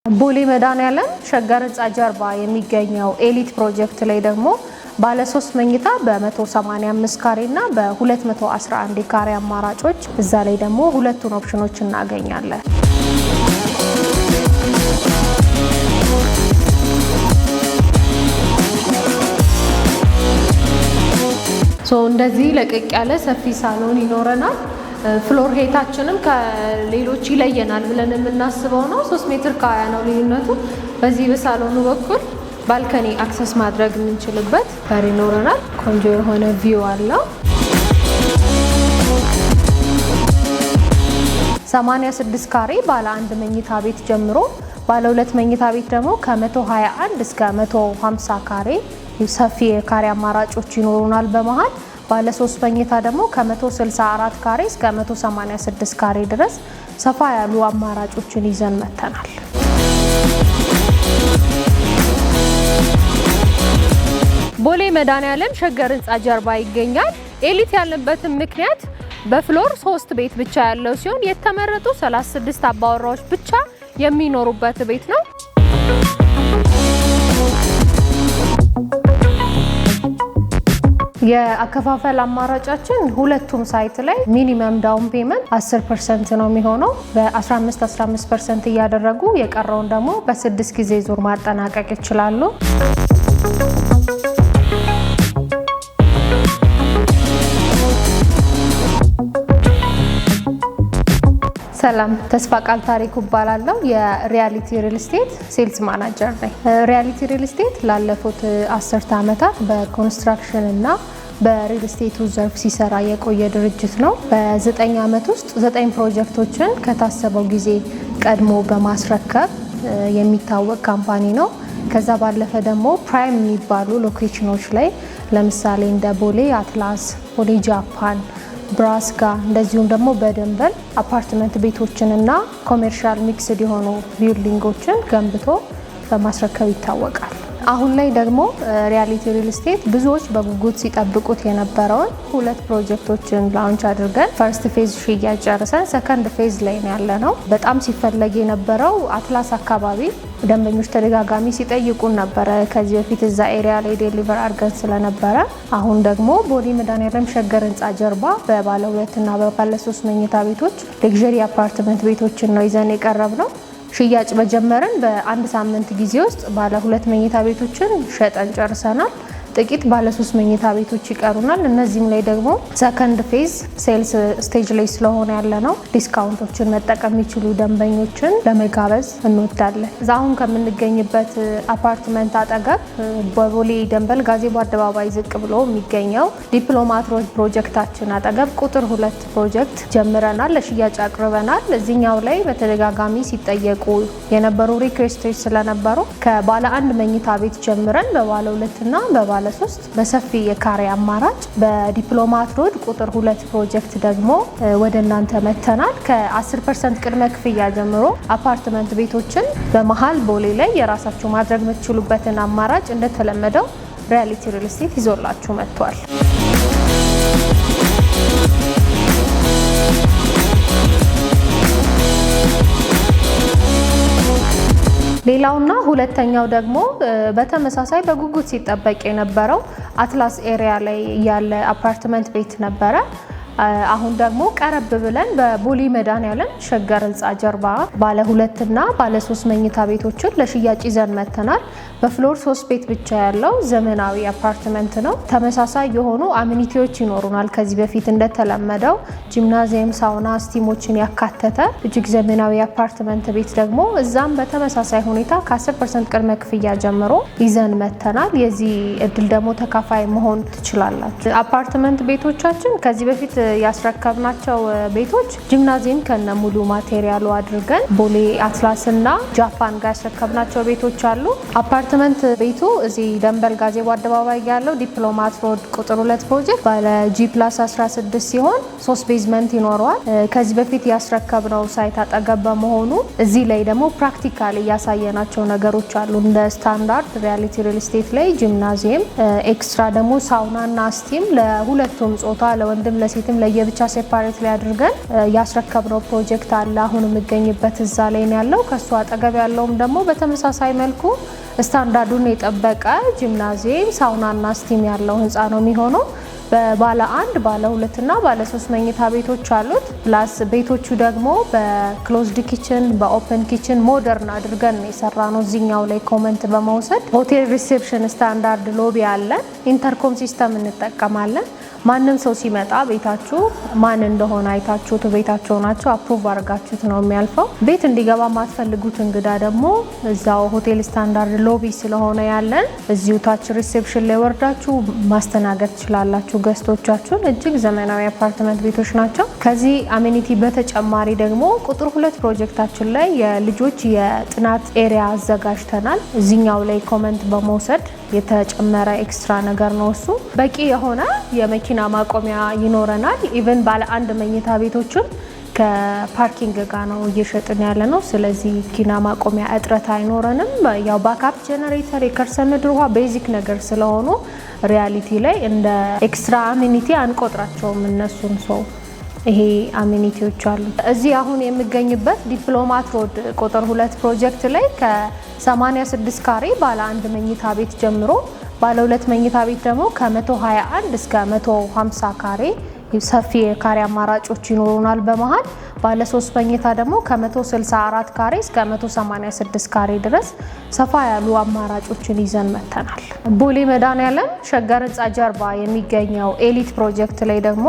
ቦሌ መድኃኔዓለም ሸገር ህንፃ ጀርባ የሚገኘው ኤሊት ፕሮጀክት ላይ ደግሞ ባለ 3 መኝታ በ185 ካሬ እና በ211 ካሬ አማራጮች፣ እዛ ላይ ደግሞ ሁለቱን option ኦች እናገኛለን። So እንደዚህ ለቀቅ ያለ ሰፊ ሳሎን ይኖረናል። Floor height ኣችንም ከሌሎች ይለየናል ብለን የምናስበው ነው። 3 ሜትር ከ20 ነው ልዩነቱ። በዚህ በሳሎኑ በኩል balcony access ማድረግ የምንችልበት በር ይኖረናል። ቆንጆ የሆነ view አለው። 86 ካሬ ባለ አንድ መኝታ ቤት ጀምሮ ባለ ሁለት መኝታ ቤት ደግሞ ከ121 እስከ 150 ካሬ ሰፊ የካሬ አማራጮች ይኖሩናል። በመሀል ባለ ሶስት መኝታ ደግሞ ከ164 ካሬ እስከ 186 ካሬ ድረስ ሰፋ ያሉ አማራጮችን ይዘን መጥተናል። ቦሌ መድኃኔዓለም ሸገር ህንፃ ጀርባ ይገኛል። ኤሊት ያልንበትም ምክንያት በ floor ሶስት ቤት ብቻ ያለው ሲሆን የተመረጡ 36 አባወራዎች ብቻ የሚኖሩበት ቤት ነው። የአከፋፈል አማራጫችን ሁለቱም site ላይ minimum down payment 10% ነው የሚሆነው። በ15 15% እያደረጉ የቀረውን ደግሞ በስድስት ጊዜ ዙር ማጠናቀቅ ይችላሉ። ሰላም፣ ተስፋ ቃል ታሪኩ እባላለሁ። የሪያሊቲ ሪል ስቴት sales manager ነኝ። ሪያሊቲ ሪል ስቴት ላለፉት 10 ዓመታት በኮንስትራክሽን እና በሪል ስቴቱ ዘርፍ ሲሰራ የቆየ ድርጅት ነው። በ9 ዓመት ውስጥ ዘጠኝ ፕሮጀክቶችን ከታሰበው ጊዜ ቀድሞ በማስረከብ የሚታወቅ company ነው። ከዛ ባለፈ ደግሞ prime የሚባሉ location ኦች ላይ ለምሳሌ እንደ ቦሌ አትላስ፣ ቦሌ ጃፓን፣ ብራስጋ እንደዚሁም ደግሞ በደንበል አፓርትመንት ቤቶችን እና commercial mixed የሆኑ building ኦችን ገንብቶ በማስረከብ ይታወቃል። አሁን ላይ ደግሞ ሪያሊቲ ሪል ስቴት ብዙዎች በጉጉት ሲጠብቁት የነበረውን ሁለት ፕሮጀክቶችን launch አድርገን first phase ሽያጭ ጨርሰን second phase ላይ ነው ያለነው። በጣም ሲፈለግ የነበረው አትላስ አካባቢ ደንበኞች ተደጋጋሚ ሲጠይቁን ነበረ። ከዚህ በፊት እዛ area ላይ deliver አድርገን ስለነበረ አሁን ደግሞ ቦሌ መድኃኔዓለም ሸገር ህንፃ ጀርባ በባለ ሁለትና በባለ ሶስት መኝታ ቤቶች luxury አፓርትመንት ቤቶችን ነው ይዘን የቀረብነው። ሽያጭ በጀመርን በአንድ ሳምንት ጊዜ ውስጥ ባለ ሁለት መኝታ ቤቶችን ሸጠን ጨርሰናል። ጥቂት ባለ ሶስት መኝታ ቤቶች ይቀሩናል። እነዚህም ላይ ደግሞ second phase sales stage ላይ ስለሆነ ያለነው discount ኦችን መጠቀም የሚችሉ ደንበኞችን ለመጋበዝ እንወዳለን። እዛ አሁን ከምንገኝበት አፓርትመንት አጠገብ በቦሌ ደንበል ጋዜቦ አደባባይ ዝቅ ብሎ የሚገኘው ዲፕሎማት ሮድ ፕሮጀክታችን አጠገብ ቁጥር 2 ፕሮጀክት ጀምረናል፣ ለሽያጭ አቅርበናል። እዚኛው ላይ በተደጋጋሚ ሲጠየቁ የነበሩ request ኦች ስለነበሩ ከባለ አንድ መኝታ ቤት ጀምረን በባለ ሁለትና በባለ ሶስት በሰፊ የካሬ አማራጭ በዲፕሎማት ሮድ ቁጥር 2 ፕሮጀክት ደግሞ ወደ እናንተ መጥተናል። ከ10% ቅድመ ክፍያ ጀምሮ አፓርትመንት ቤቶችን በመሀል ቦሌ ላይ የራሳችሁ ማድረግ የምትችሉበትን አማራጭ እንደተለመደው ሪያሊቲ ሪል ስቴት ይዞላችሁ መጥቷል። ሌላውና ሁለተኛው ደግሞ በተመሳሳይ በጉጉት ሲጠበቅ የነበረው አትላስ area ላይ ያለ አፓርትመንት ቤት ነበረ። አሁን ደግሞ ቀረብ ብለን በቦሌ መድኃኔዓለም ሸገር ህንፃ ጀርባ ባለ ሁለትና ባለ ሶስት መኝታ ቤቶችን ለሽያጭ ይዘን መጥተናል። በ floor ሶስት ቤት ብቻ ያለው ዘመናዊ አፓርትመንት ነው። ተመሳሳይ የሆኑ amenity ዎች ይኖሩናል። ከዚህ በፊት እንደተለመደው ጂምናዚየም፣ sauna፣ steam ኦችን ያካተተ እጅግ ዘመናዊ አፓርትመንት ቤት ደግሞ እዛም በተመሳሳይ ሁኔታ ከ10% ቅድመ ክፍያ ጀምሮ ይዘን መጥተናል። የዚህ እድል ደግሞ ተካፋይ መሆን ትችላላችሁ። አፓርትመንት ቤቶቻችን ከዚህ በፊት ያስረከብናቸው ቤቶች ጂምናዚየም ከነ ሙሉ material ኡ አድርገን ቦሌ አትላስና ጃፓን ጋር ያስረከብናቸው ቤቶች አሉ። አፓርትመንት ቤቱ እዚህ ደንበል ጋዜቦ አደባባይ ያለው ዲፕሎማት ሮድ ቁጥር 2 ፕሮጀክት ባለ G+16 ሲሆን ሶስት basement ይኖረዋል። ከዚህ በፊት ያስረከብነው site አጠገብ በመሆኑ እዚህ ላይ ደግሞ practically እያሳየናቸው ነገሮች አሉ። እንደ ስታንዳርድ ሪያሊቲ ሪል ስቴት ላይ ጂምናዚየም፣ extra ደግሞ sauna ና steam ለሁለቱም ጾታ ለወንድም ለሴትም በፊትም ለየብቻ separate ላይ አድርገን ያስረከብነው ፕሮጀክት አለ። አሁን የምገኝበት እዛ ላይ ነው ያለው። ከሱ አጠገብ ያለውም ደግሞ በተመሳሳይ መልኩ ስታንዳርዱን የጠበቀ ጂምናዚየም፣ sauna ና steam ያለው ህንፃ ነው የሚሆነው። በባለ አንድ፣ ባለ ሁለት እና ባለ ሶስት መኝታ ቤቶች አሉት። Plus ቤቶቹ ደግሞ በ closed kitchen፣ በ open kitchen modern አድርገን ነው የሰራነው። እዚኛው ላይ comment በመውሰድ ሆቴል reception standard lobby አለን። Intercom system እንጠቀማለን። ማንም ሰው ሲመጣ ቤታችሁ ማን እንደሆነ አይታችሁት ቤታቸው ናቸው approve አድርጋችሁት ነው የሚያልፈው። ቤት እንዲገባ የማትፈልጉት እንግዳ ደግሞ እዛው ሆቴል standard lobby ስለሆነ ያለን እዚሁ ታች reception ላይ ወርዳችሁ ማስተናገድ ትችላላችሁ guest ኦቻችሁን። እጅግ ዘመናዊ አፓርትመንት ቤቶች ናቸው። ከዚህ amenity በተጨማሪ ደግሞ ቁጥር 2 ፕሮጀክታችን ላይ የልጆች የጥናት area አዘጋጅተናል። እዚኛው ላይ comment በመውሰድ የተጨመረ extra ነገር ነው እሱ። በቂ የሆነ የመኪና ማቆሚያ ይኖረናል። Even ባለ አንድ መኝታ ቤቶችም ከ parking ጋር ነው እየሸጥን ያለ ነው። ስለዚህ መኪና ማቆሚያ እጥረት አይኖረንም። ያው backup generator፣ የከርሰ ምድር ውሃ basic ነገር ስለሆኑ ሪያሊቲ ላይ እንደ extra amenity አንቆጥራቸውም እነሱን። ሰው ይሄ amenity ዎች አሉ። እዚህ አሁን የምገኝበት ዲፕሎማት ሮድ ቁጥር 2 ፕሮጀክት ላይ ከ86 ካሬ ባለ አንድ መኝታ ቤት ጀምሮ ባለ ሁለት መኝታ ቤት ደግሞ ከ121 እስከ 150 ካሬ ሰፊ የካሬ አማራጮች ይኖሩናል። በመሀል ባለ ሶስት መኝታ ደግሞ ከ164 ካሬ እስከ 186 ካሬ ድረስ ሰፋ ያሉ አማራጮችን ይዘን መጥተናል። ቦሌ መድኃኔዓለም ሸገር ህንፃ ጀርባ የሚገኘው ኤሊት ፕሮጀክት ላይ ደግሞ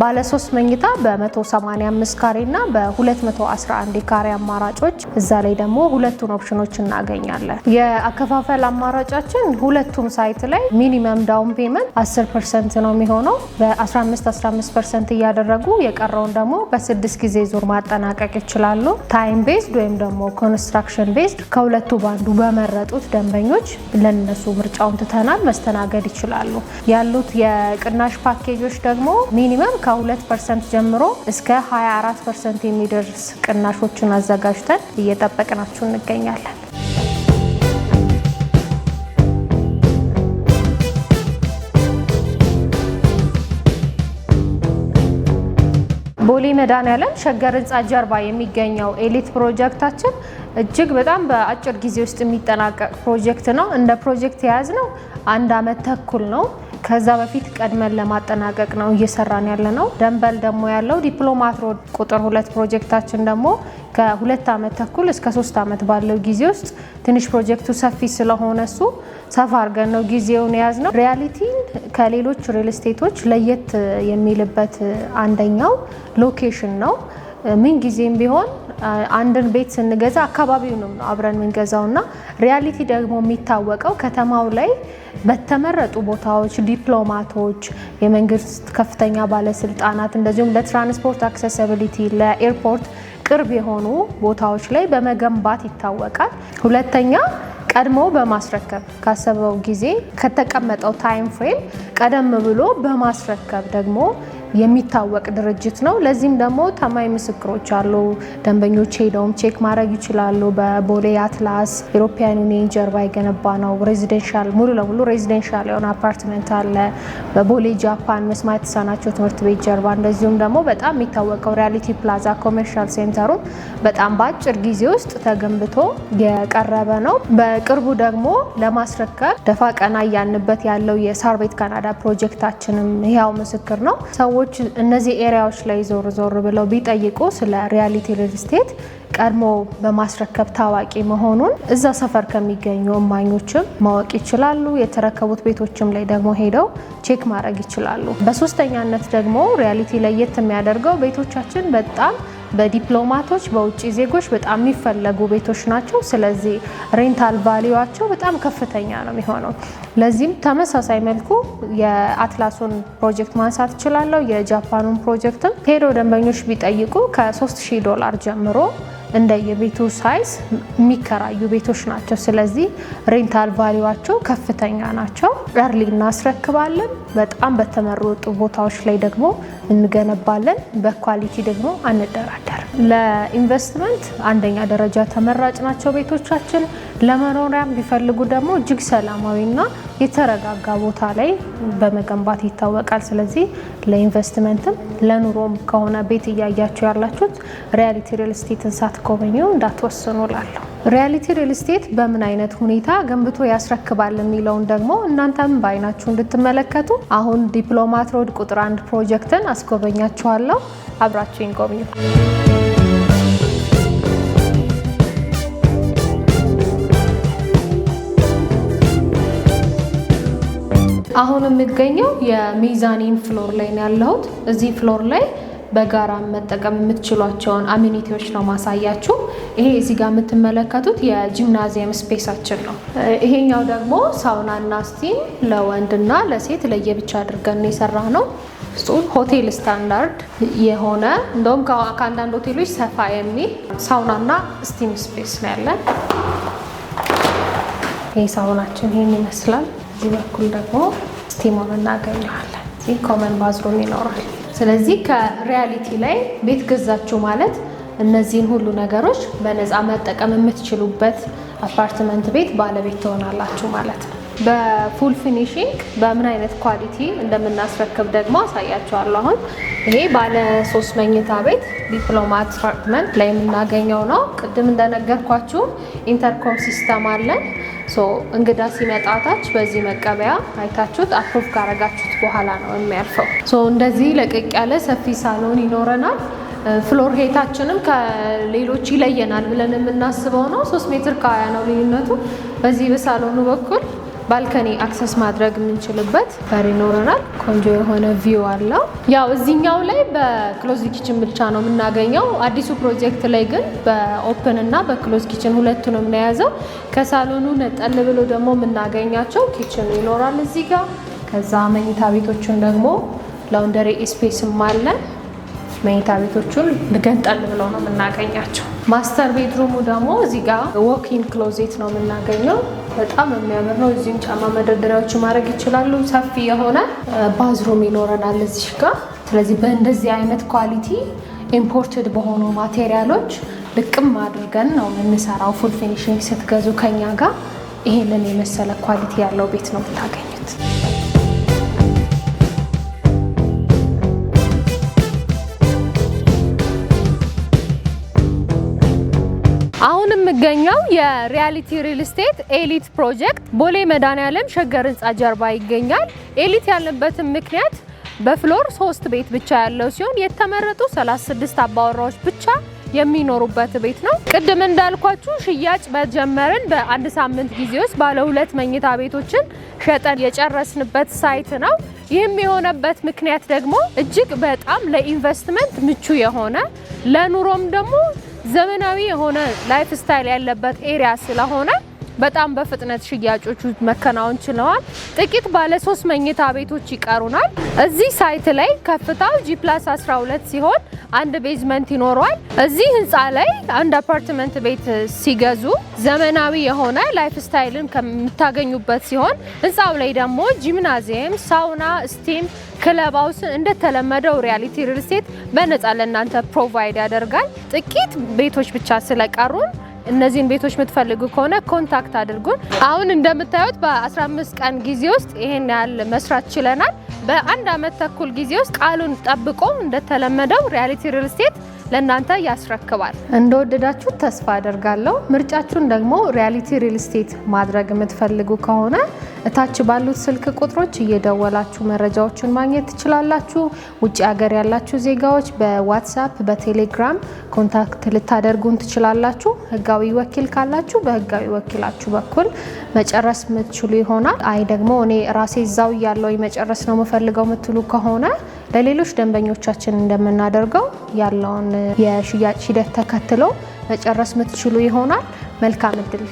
ባለ ሶስት መኝታ በ185 ካሬ እና በ211 ካሬ አማራጮች እዛ ላይ ደግሞ ሁለቱን ኦፕሽኖች እናገኛለን። የአከፋፈል አማራጫችን ሁለቱም site ላይ minimum down payment 10% ነው የሚሆነው። በ15 15% እያደረጉ የቀረውን ደግሞ በስድስት ጊዜ ዙር ማጠናቀቅ ይችላሉ። Time based ወይም ደግሞ construction based ከሁለቱ ባንዱ በመረጡት ደንበኞች ለነሱ ምርጫውን ትተናል፣ መስተናገድ ይችላሉ። ያሉት የቅናሽ ፓኬጆች ደግሞ minimum ከ2% ጀምሮ እስከ 24% የሚደርስ ቅናሾችን አዘጋጅተን እየጠበቅናችሁ እንገኛለን። ቦሌ መድኃኔዓለም ሸገር ህንፃ ጀርባ የሚገኘው ኤሊት ፕሮጀክታችን እጅግ በጣም በአጭር ጊዜ ውስጥ የሚጠናቀቅ ፕሮጀክት ነው። እንደ ፕሮጀክት የያዝነው አንድ አመት ተኩል ነው። ከዛ በፊት ቀድመን ለማጠናቀቅ ነው እየሰራን ያለ ነው። ደንበል ደግሞ ያለው ዲፕሎማት ሮድ ቁጥር 2 ፕሮጀክታችን ደግሞ ከ2 አመት ተኩል እስከ 3 አመት ባለው ጊዜ ውስጥ ትንሽ ፕሮጀክቱ ሰፊ ስለሆነ እሱ ሰፋ አድርገን ነው ጊዜውን የያዝነው። ሪያሊቲን ከሌሎች ሪል ስቴቶች ለየት የሚልበት አንደኛው location ነው። ምን ጊዜም ቢሆን አንድን ቤት ስንገዛ አካባቢውንም ነው አብረን የምንገዛውና ሪያሊቲ ደግሞ የሚታወቀው ከተማው ላይ በተመረጡ ቦታዎች ዲፕሎማቶች፣ የመንግስት ከፍተኛ ባለስልጣናት እንደዚሁም ለትራንስፖርት accessibility ለ airport ቅርብ የሆኑ ቦታዎች ላይ በመገንባት ይታወቃል። ሁለተኛ ቀድሞ በማስረከብ ካሰበው ጊዜ ከተቀመጠው time frame ቀደም ብሎ በማስረከብ ደግሞ የሚታወቅ ድርጅት ነው። ለዚህም ደግሞ ታማኝ ምስክሮች አሉ። ደንበኞች ሄደውም check ማድረግ ይችላሉ። በቦሌ አትላስ European Union ጀርባ የገነባ ነው residential ሙሉ ለሙሉ residential የሆነ አፓርትመንት አለ። በቦሌ ጃፓን መስማት የተሳናቸው ትምህርት ቤት ጀርባ፣ እንደዚሁም ደግሞ በጣም የሚታወቀው ሪያሊቲ ፕላዛ commercial center ኡ በጣም በአጭር ጊዜ ውስጥ ተገንብቶ የቀረበ ነው። በቅርቡ ደግሞ ለማስረከብ ደፋ ቀና እያልንበት ያለው የሳር ቤት ካናዳ ፕሮጀክታችንም ይኸው ምስክር ነው። ሰዎች እነዚህ area ዎች ላይ ዞር ዞር ብለው ቢጠይቁ ስለ ሪያሊቲ ሪል ስቴት ቀድሞ በማስረከብ ታዋቂ መሆኑን እዛ ሰፈር ከሚገኙ እማኞችም ማወቅ ይችላሉ። የተረከቡት ቤቶችም ላይ ደግሞ ሄደው check ማድረግ ይችላሉ። በሶስተኛነት ደግሞ ሪያሊቲ ለየት የሚያደርገው ቤቶቻችን በጣም በዲፕሎማቶች በውጭ ዜጎች በጣም የሚፈለጉ ቤቶች ናቸው። ስለዚህ rental value ዋቸው በጣም ከፍተኛ ነው የሚሆነው። ለዚህም ተመሳሳይ መልኩ የአትላሱን ፕሮጀክት ማንሳት እችላለሁ። የጃፓኑን ፕሮጀክትም ሄደው ደንበኞች ቢጠይቁ ከ3000 ዶላር ጀምሮ እንደየቤቱ size የሚከራዩ ቤቶች ናቸው። ስለዚህ rental value ዋቸው ከፍተኛ ናቸው። Early እናስረክባለን። በጣም በተመረጡ ቦታዎች ላይ ደግሞ እንገነባለን። በ quality ደግሞ አንደራደርም። ለኢንቨስትመንት አንደኛ ደረጃ ተመራጭ ናቸው ቤቶቻችን። ለመኖሪያም ቢፈልጉ ደግሞ እጅግ ሰላማዊና የተረጋጋ ቦታ ላይ በመገንባት ይታወቃል። ስለዚህ ለኢንቨስትመንትም ለኑሮም ከሆነ ቤት እያያችሁ ያላችሁት ሪያሊቲ ሪል ስቴትን ሳትጎበኙ እንዳትወስኑ እላለሁ። ሪያሊቲ ሪል ስቴት በምን አይነት ሁኔታ ገንብቶ ያስረክባል የሚለውን ደግሞ እናንተም በአይናችሁ እንድትመለከቱ አሁን ዲፕሎማት ሮድ ቁጥር 1 ፕሮጀክትን አስጎበኛችኋለሁ። አብራችሁኝ ጎብኙ። አሁን የምገኘው የ mezzanine floor ላይ ነው ያለሁት። እዚህ floor ላይ በጋራ መጠቀም የምትችሏቸውን amenity ዎች ነው ማሳያችሁ። ይሄ እዚህ ጋር የምትመለከቱት የ gymnasium space ኣችን ነው። ይሄኛው ደግሞ ሳውና እና steam ለወንድና ለሴት ለየብቻ አድርገን የሰራነው። ሆቴል ስታንዳርድ የሆነ፣ እንደውም ከአንዳንድ ሆቴሎች ሰፋ የሚል sauna ና steam space ነው ያለን። ይህ ሳውናችን ይህን ይመስላል። እዚህ በኩል ደግሞ steam ኡን እናገኘዋለን። እዚህ common bathroom ይኖራል። ስለዚህ ከሪያሊቲ ላይ ቤት ገዛችሁ ማለት እነዚህን ሁሉ ነገሮች በነፃ መጠቀም የምትችሉበት አፓርትመንት ቤት ባለቤት ትሆናላችሁ ማለት ነው። በ full finishing በምን አይነት quality እንደምናስረክብ ደግሞ አሳያችኋለሁ። አሁን ይሄ ባለ 3 መኝታ ቤት ዲፕሎማት አፓርትመንት ላይ የምናገኘው ነው። ቅድም እንደነገርኳችሁ intercom system አለን። So እንግዳ ሲመጣ ታች በዚህ መቀበያ አይታችሁት approve ካረጋችሁት በኋላ ነው የሚያልፈው። So እንደዚህ ለቀቅ ያለ ሰፊ ሳሎን ይኖረናል። Floor height ኣችንም ከሌሎች ይለየናል ብለን የምናስበው ነው። 3 ሜትር ከ20 ነው ልዩነቱ። በዚህ በሳሎኑ በኩል balcony access ማድረግ የምንችልበት በር ይኖረናል። ቆንጆ የሆነ view አለው። ያው እዚህኛው ላይ በ closed kitchen ብቻ ነው የምናገኘው። አዲሱ ፕሮጀክት ላይ ግን በ open እና በ closed kitchen ሁለቱንም ነው የያዘው። ከሳሎኑ ነጠል ብሎ ደግሞ የምናገኛቸው kitchen ኑ ይኖራል እዚህ ጋር። ከዛ መኝታ ቤቶቹን ደግሞ laundry space ም አለ። መኝታ ቤቶቹን ገንጠል ብለው ነው የምናገኛቸው። Master bedroom ኡ ደግሞ እዚህ ጋር walk-in closet ነው የምናገኘው። በጣም የሚያምር ነው። እዚህም ጫማ መደርደሪያዎች ማድረግ ይችላሉ። ሰፊ የሆነ bathroom ይኖረናል እዚህ ጋር። ስለዚህ በእንደዚህ አይነት quality imported በሆኑ material ኦች ልቅም አድርገን ነው የምንሰራው። Full finishing ስትገዙ ከኛ ጋር ይሄንን የመሰለ quality ያለው ቤት ነው የምታገኙት። አሁን የምገኘው የሪያሊቲ ሪል ስቴት ኤሊት ፕሮጀክት ቦሌ መድኃኔዓለም ሸገር ህንፃ ጀርባ ይገኛል። ኤሊት ያልንበትም ምክንያት በ floor 3 ቤት ብቻ ያለው ሲሆን የተመረጡ 36 አባወራዎች ብቻ የሚኖሩበት ቤት ነው። ቅድም እንዳልኳችሁ ሽያጭ በጀመርን በአንድ ሳምንት ጊዜ ውስጥ ባለ 2 መኝታ ቤቶችን ሸጠን የጨረስንበት site ነው። ይህም የሆነበት ምክንያት ደግሞ እጅግ በጣም ለኢንቨስትመንት ምቹ የሆነ፣ ለኑሮም ደግሞ ዘመናዊ የሆነ lifestyle ያለበት area ስለሆነ በጣም በፍጥነት ሽያጮቹ መከናወን ችለዋል። ጥቂት ባለ 3 መኝታ ቤቶች ይቀሩናል። እዚህ site ላይ ከፍታው G+12 ሲሆን አንድ basement ይኖረዋል። እዚህ ህንፃ ላይ አንድ አፓርትመንት ቤት ሲገዙ ዘመናዊ የሆነ lifestyle ን ከምታገኙበት ሲሆን ህንፃው ላይ ደግሞ gymnasium፣ sauna፣ steam፣ club house ን እንደተለመደው ሪያሊቲ ሪል ስቴት በነፃ ለእናንተ provide ያደርጋል። ጥቂት ቤቶች ብቻ ስለቀሩን እነዚህን ቤቶች የምትፈልጉ ከሆነ contact አድርጉን። አሁን እንደምታዩት በ15 ቀን ጊዜ ውስጥ ይሄን ያህል መስራት ችለናል። በአንድ አመት ተኩል ጊዜ ውስጥ ቃሉን ጠብቆ እንደተለመደው ሪያሊቲ ሪል ስቴት ለእናንተ ያስረክባል። እንደወደዳችሁ ተስፋ አደርጋለሁ። ምርጫችሁን ደግሞ ሪያሊቲ ሪል ስቴት ማድረግ የምትፈልጉ ከሆነ እታች ባሉት ስልክ ቁጥሮች እየደወላችሁ መረጃዎችን ማግኘት ትችላላችሁ። ውጭ ሀገር ያላችሁ ዜጋዎች በዋትሳፕ፣ በቴሌግራም contact ልታደርጉን ትችላላችሁ። ህጋዊ ወኪል ካላችሁ በህጋዊ ወኪላችሁ በኩል መጨረስ የምትችሉ ይሆናል። አይ ደግሞ እኔ ራሴ እዛው እያለሁ መጨረስ ነው የምፈልገው የምትሉ ከሆነ ለሌሎች ደንበኞቻችን እንደምናደርገው ያለውን የሽያጭ ሂደት ተከትሎ መጨረስ የምትችሉ ይሆናል። መልካም እድል።